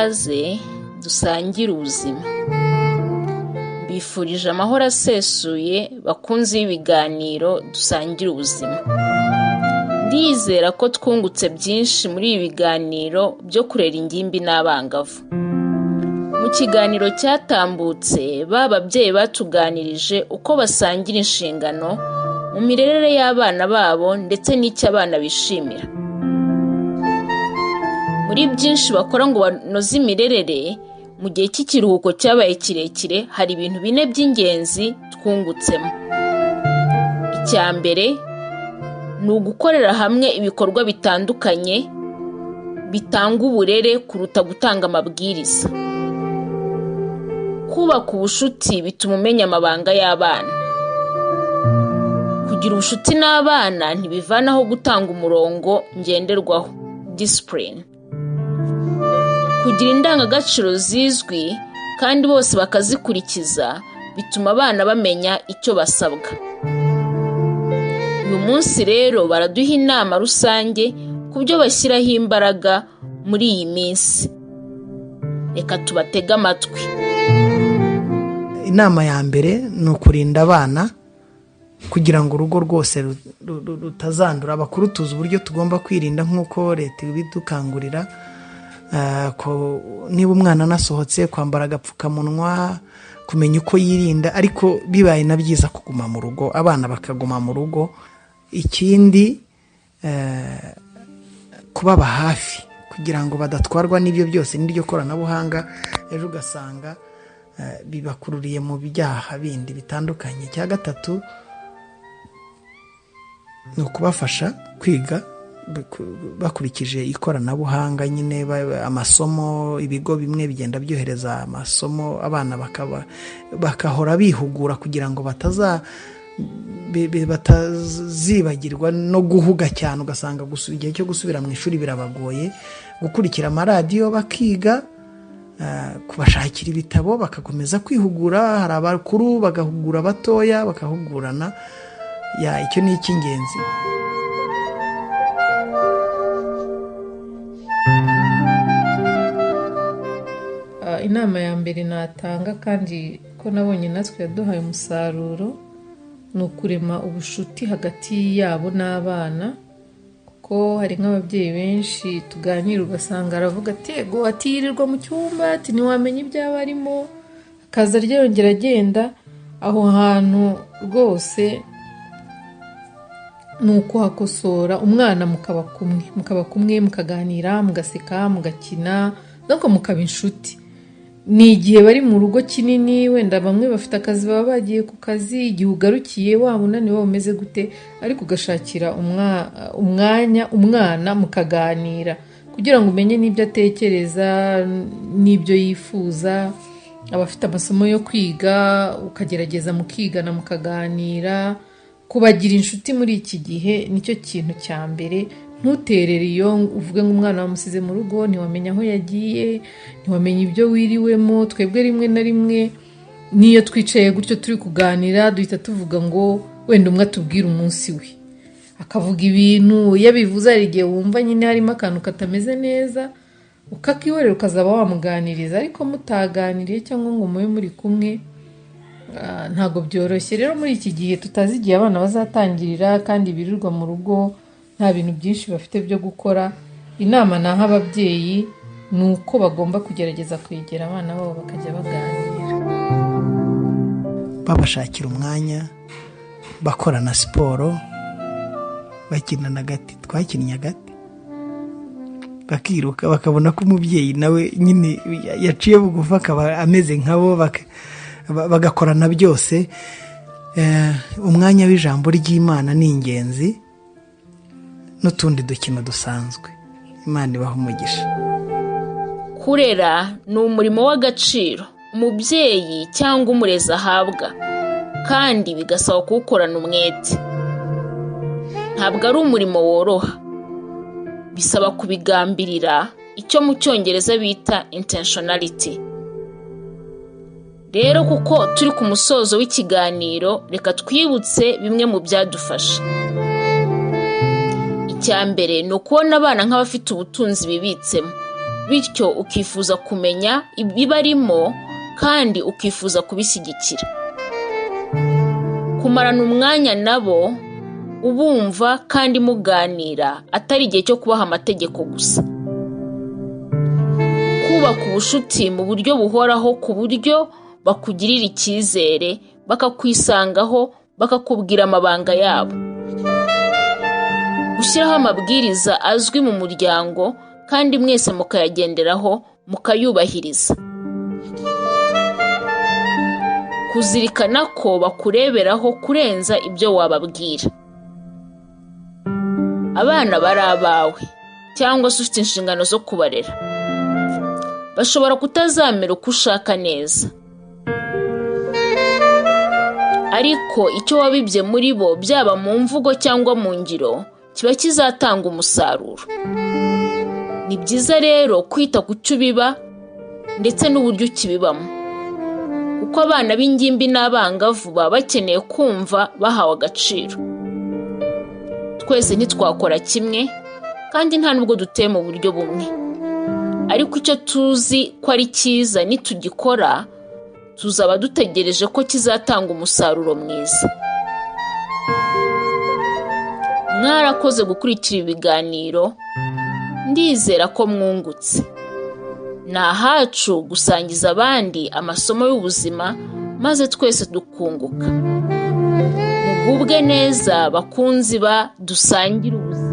Ikaze dusangire ubuzima. Mbifurije amahoro asesuye bakunzi b'ibiganiro dusangire ubuzima. Ndizera ko twungutse byinshi muri ibi biganiro byo kurera ingimbi n'abangavu. Mu kiganiro cyatambutse, ba babyeyi batuganirije uko basangira inshingano mu mirerere y'abana babo ndetse n'icyo abana bishimira. Muri byinshi bakora ngo banoze imirerere, mu gihe cy'ikiruhuko cyabaye kirekire hari ibintu bine by'ingenzi twungutsemo. Icya mbere ni ugukorera hamwe ibikorwa bitandukanye bitanga uburere kuruta gutanga amabwiriza. Kubaka ubushuti bituma umenya amabanga y'abana. Kugira ubushuti n'abana ntibivanaho gutanga umurongo ngenderwaho discipline. Kugira indangagaciro zizwi kandi bose bakazikurikiza bituma abana bamenya icyo basabwa. Uyu munsi rero baraduha inama rusange ku byo bashyiraho imbaraga muri iyi minsi. Reka tubatege amatwi. Inama ya mbere ni ukurinda abana kugira ngo urugo rwose rutazandura. Abakuru tuzi uburyo tugomba kwirinda nk'uko leta ibidukangurira. Niba umwana anasohotse, kwambara agapfukamunwa, kumenya uko yirinda, ariko bibaye na byiza kuguma mu rugo, abana bakaguma mu rugo. Ikindi, kubaba hafi kugira ngo badatwarwa n'ibyo byose n'iryo koranabuhanga, ejo ugasanga bibakururiye mu byaha bindi bitandukanye. Icya gatatu ni ukubafasha kwiga bakurikije ikoranabuhanga nyine, amasomo. Ibigo bimwe bigenda byohereza amasomo, abana bakahora bihugura kugira ngo batazibagirwa no guhuga cyane, ugasanga igihe cyo gusubira mu ishuri birabagoye. Gukurikira amaradiyo bakiga, kubashakira ibitabo, bagakomeza kwihugura. Hari abakuru bagahugura abatoya, bakahugurana. Icyo ni icy'ingenzi. Inama ya mbere natanga, kandi ko nabonye natwe yaduhaye umusaruro, ni ukurema ubushuti hagati yabo n'abana, kuko hari nk'ababyeyi benshi tuganira ugasanga aravuga ati ego, ati yirirwa mu cyumba, ati ntiwamenya ibyo aba arimo, akaza ryongera agenda. Aho hantu rwose ni ukuhakosora, umwana mukaba kumwe, mukaba kumwe, mukaganira, mugaseka, mugakina, nuko mukaba inshuti. Ni igihe bari mu rugo kinini, wenda bamwe bafite akazi, baba bagiye ku kazi, igihe ugarukiye waba unaniwe, waba umeze gute, ariko ugashakira umwanya umwana mukaganira kugira ngo umenye n'ibyo atekereza n'ibyo yifuza. Abafite amasomo yo kwiga ukagerageza mukigana, mukaganira. Kubagira inshuti muri iki gihe nicyo kintu cya mbere. Ntuterere iyo uvuge ngo umwana wamusize mu rugo, ntiwamenya aho yagiye, ntiwamenya ibyo wiriwemo. Twebwe rimwe na rimwe n'iyo twicaye gutyo turi kuganira, duhita tuvuga ngo wenda umwe atubwire umunsi we, akavuga ibintu. Iyo abivuze hari igihe wumva nyine harimo akantu katameze neza, ukakihorera ukazaba wamuganiriza, ariko mutaganiriye cyangwa ngo mube muri kumwe, ntabwo byoroshye. Rero muri iki gihe tutazi igihe abana bazatangirira, kandi birirwa mu rugo nta bintu byinshi bafite byo gukora, inama naha ababyeyi ni uko bagomba kugerageza kwegera abana babo bakajya baganira, babashakira umwanya, bakorana siporo, bakinana agati. Twakinnye agati, bakiruka, bakabona ko umubyeyi nawe nyine yaciye bugufi, akaba ameze nkabo, bagakorana byose. Umwanya w'ijambo ry'Imana ni ingenzi, n'utundi dukino dusanzwe. Imana ibaha umugisha. Kurera ni umurimo w'agaciro umubyeyi cyangwa umurezi ahabwa, kandi bigasaba kuwukorana umwete. Ntabwo ari umurimo woroha, bisaba kubigambirira, icyo mu Cyongereza bita intentionality. Rero kuko turi ku musozo w'ikiganiro, reka twibutse bimwe mu byadufasha. Icya mbere ni ukubona abana nk'abafite ubutunzi bibitsemo. Bityo ukifuza kumenya ibibarimo kandi ukifuza kubishyigikira. Kumarana umwanya nabo ubumva kandi muganira, atari igihe cyo kubaha amategeko gusa. Kubaka ubucuti mu buryo buhoraho, ku buryo bakugirira icyizere, bakakwisangaho, bakakubwira amabanga yabo. Gushyiraho amabwiriza azwi mu muryango kandi mwese mukayagenderaho, mukayubahiriza. Kuzirikana ko bakureberaho kurenza ibyo wababwira. Abana bari abawe cyangwa se ufite inshingano zo kubarera, bashobora kutazamera uko ushaka neza, ariko icyo wabibye muri bo, byaba mu mvugo cyangwa mu ngiro, kiba kizatanga umusaruro. Ni byiza rero kwita ku cyo ubiba ndetse n'uburyo ukibibamo, kuko abana b'ingimbi n'abangavu baba bakeneye kumva bahawe agaciro. Twese ntitwakora kimwe kandi nta nubwo duteye mu buryo bumwe, ariko icyo tuzi ko ari cyiza nitugikora, tuzaba dutegereje ko kizatanga umusaruro mwiza. Mwarakoze gukurikira ibiganiro, ndizera ko mwungutse. Ni ahacu gusangiza abandi amasomo y'ubuzima maze twese dukunguka. Mugubwe neza bakunzi ba Dusangire Ubuzima.